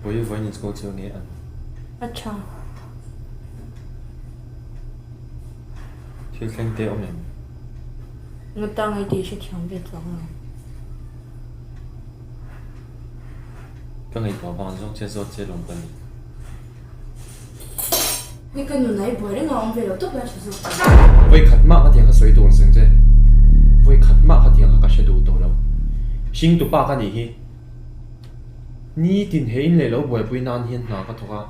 Vawi vawiin in school chu nge an? A tha. Thil thleng te awm em? Nga tang ei tih hrethiam ve chuang lo. Ka ngaihtuah vang zawk che zawt che lawm ka ni. Hei ka nun a i buai reng a awm ve lo tawp la tha zawk ang. Vawi khat mah ka tiang kha sawi tur ang che. Vawi khat mah ka tiang kha ka hre duh tawh lo. Hring tupa ka nih hi. Nitin he in leh lo buaipui nan hian hna ka thawk a.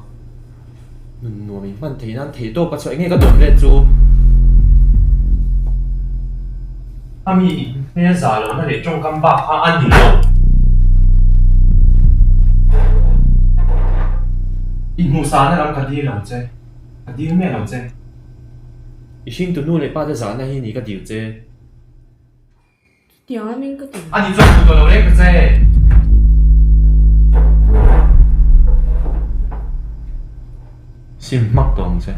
Nun nuam in hman thei nan thei tawp ka chhuah eng nge ka dawm let chu. A mi in hmel za lohna leh tawngkam bak kha a ni lo. I hmuhsahna lam ka dil lo che, ka dil miah lo che. I hringtu nu leh pa te zahna hi ni ka dil che. Chutiang a min ka ti. A ni chuan hmu tawh lo reng ta che. Sim hmak tawh ang che.